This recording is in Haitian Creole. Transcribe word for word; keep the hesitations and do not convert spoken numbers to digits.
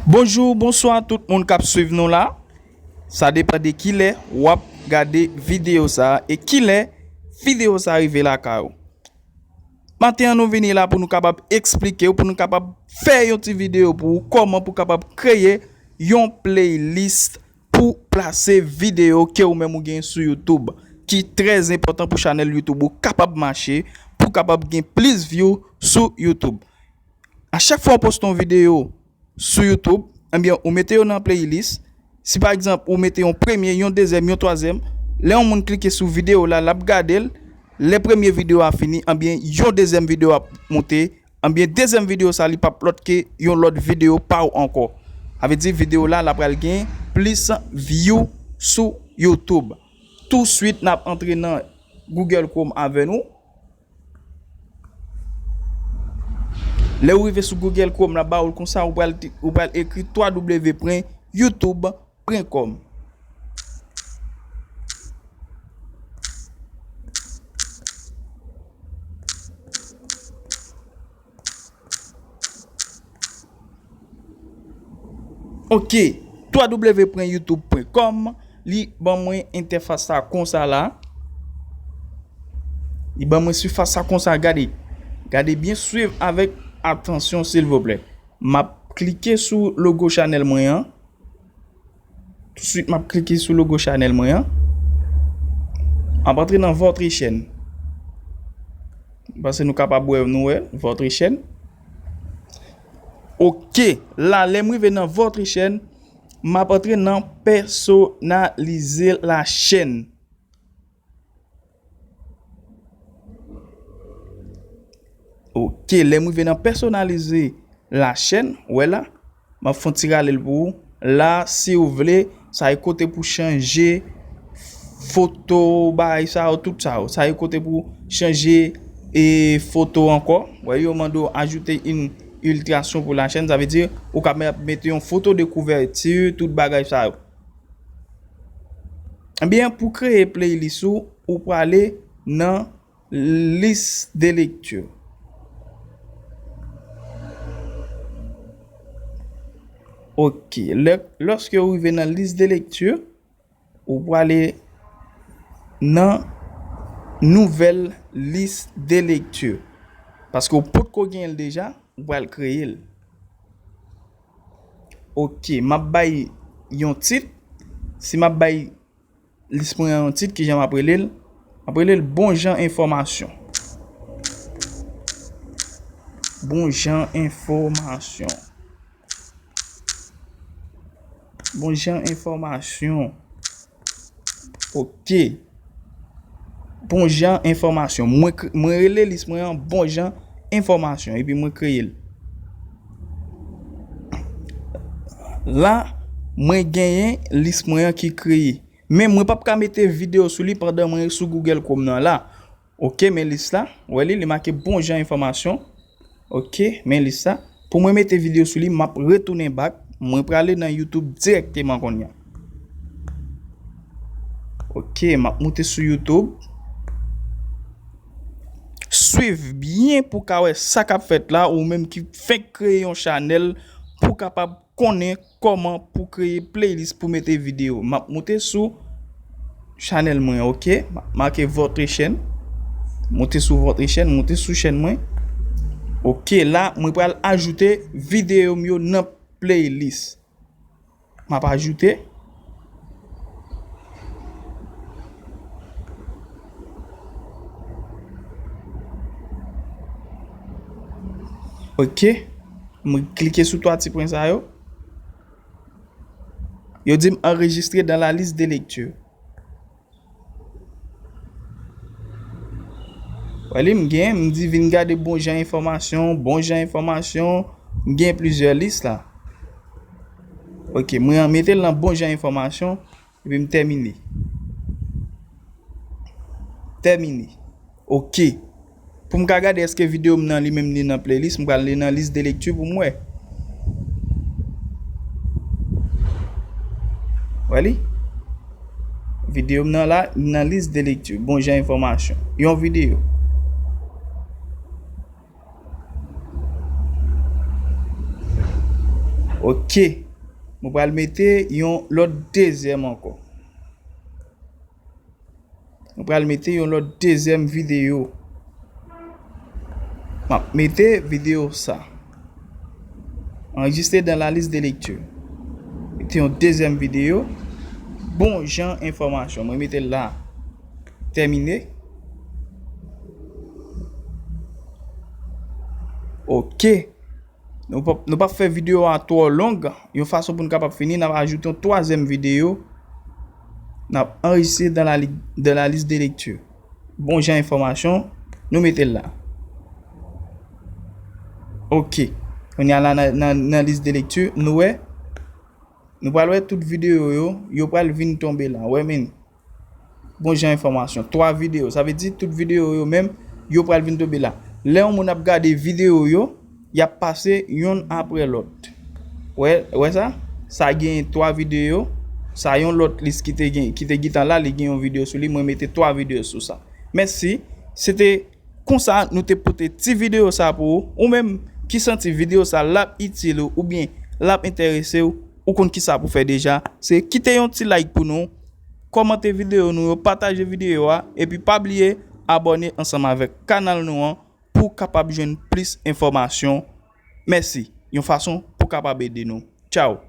Bonjou, bonswa tout moun k ap swiv nou la. Sa depann de kilè w ap gade videyo sa a e kilè videyo sa a rive lakay ou. Maten an, nou vini la pou nou kapab eksplike w, pou nou kapab fè yon ti videyo pou ou, kòman pou w kapab kreye yon playlist pou plase videyo ke ou menm ou gen sou YouTube, ki trè enpòtan pou chanèl YouTube ou kapab mache, pou kapab gen plis view sou YouTube. A chak fwa w poste yon videyo sou YouTube, ebyen, ou mete yo nan playlist. Si pa egzanp, ou mete yon premye, yon dezyèm, yon twazyèm, lè yon moun klike sou videyo la, l ap gade l. Lè premye videyo a fini, ebyen, yon dezyèm videyo ap monte. Ebyen, dezyèm videyo sa, li p ap lòt ke yon lòt videyo pa w ankò. Sa vle di videyo la, l ap pral gen plis view sou YouTube. Touswit, n ap antre nan Google Chrome avè nou. Lè w rive sou Google Chrome, l ap ba ou l konsa, ou pral, ou pral ekri w w w pwen youtube pwen com. Ok, w w w pwen youtube pwen com, li ban mwen entèfas sa konsa la. Li ban mwen sifas sa konsa, gade. Gade byen, swiv avèk atansyon, silvouplè. M ap klike sou logo chanèl mwen an. Touswit, m ap klike sou logo chanèl mwen an. M ap antre nan votre chaîne. M panse nou kapab wè, nou wè, votre chaîne. Ok, la, lè m rive nan votre chaîne, m ap antre nan personnaliser la chaîne. Ok, lè m rive nan personnaliser la chaîne, wè la, m ap fè yon ti rale l pou ou. La, si w vle, sa e kote pou chanje foto, bagay sa yo, tout sa yo. Sa e kote pou chanje e foto ankò. Wè, yo mande w ajoute une illustration pour la chaîne, sa vle di ou ka mete yon foto de couverture, tout bagay sa yo. Ebyen, pou kreye playlist ou, ou prale nan liste de lecture. Ok, lè, lòske ou rive nan liste de lecture, ou prale nan nouvelle liste de lecture. Paske ou potko genyen l deja, ou pral kreye l. Ok, m ap bay yon tit. Si m ap bay lis mwen an yon tit, kijan m ap rele l? M ap rele l Bon Jan Enfòmasyon. Bon Jan Enfòmasyon. Bon Jan Enfòmasyon. Ok. Bon Jan Enfòmasyon. Mwen, mwen rele lis mwen an Bon Jan Enfòmasyon. Epi mwen kreye l. La, mwen genyen lis mwen an ki kreye. Men mwen p ap ka mete videyo sou li pandan mwen sou Google Chrome nan la. Ok, men lis la. Wè li, li make Bon Jan Enfòmasyon. Ok, men lis la. Pou mwen mete videyo sou li, m ap retounen back. Mwen prale nan YouTube dirèkteman kounye a. Ok, m ap moute sou YouTube. Swiv byen pou w ka wè sa k ap fèt la, ou menm ki fenk kreye yon chanèl, pou w kapab konnen kòman pou kreye playlist pou mete videyo. M ap moute sou chanèl mwen, ok? M ap make votre chaîne. Moute sou votre chaîne, moute sou chèn mwen. Ok, la, mwen pral ajoute videyo m yo nan playlist. M ap ajoute. Ok. Mwen klike sou twa ti pwen sa yo. Yo di m enregistre dans la liste de lecture. Wè li, m gen, m di vin gade Bon Jan Enfòmasyon, Bon Jan Enfòmasyon, m gen plizyè lis la. Ok, mwen mete l nan Bon Jan Enfòmasyon, epi m tèmine. Tèmine. Ok. Pou m ka gade èske videyo m nan li menm li nan playlist, m pral li nan lis de lekti pou m wè. Wè li? Videyo m nan la, li nan lis de lekti. Bon jan enfòmasyon. Yon videyo. Ok. Mwen pral mete yon lòt dezyèm ankò. Mwen pral mete yon lòt dezyèm videyo. M ap mete videyo sa. Enregistré dans la liste de lecture. Mete yon dezyèm videyo. Bon jan enfòmasyon. Mwen mete l la. Tèmine. Ok. Nou p ap, nou p ap fè videyo a twò long. Yon fason pou n kapab fini, n ap ajoute yon twazyèm videyo. N ap enregistré dans la, li- dans la liste de lecture. Bon jan enfòmasyon, nou mete l la. Ok. Kounye a la nan, nan, nan lis de lekti, nou wè. Nou pral wè tout videyo yo, yo pral vin tonbe la. Wè men. Bon jan enfòmasyon. Twa videyo. Sa vle di tout videyo yo menm, yo pral vin tonbe la. Lè yon moun ap gade videyo yo, y ap pase yonn apre lòt. Wè, wè sa? Sa gen twa videyo. Sa yon lòt lis ki te gen, ki te gentan la, li gen yon videyo sou li. Mwen mete twa videyo sou sa. Mèsi. Se te konsa nou te pote ti videyo sa pou ou. Ou menm ki santi videyo sa l ap itil ou oubyen l ap enterese w, ou konn kisa pou fè deja. Se kite yon ti like pou nou, kòmante videyo nou yo, pataje videyo a, epi pa bliye abòne ansanm avèk kanal nou an pou w kapab jwenn plis enfòmasyon. Mèsi. Yon fason pou w kapab ede nou. Tchaw.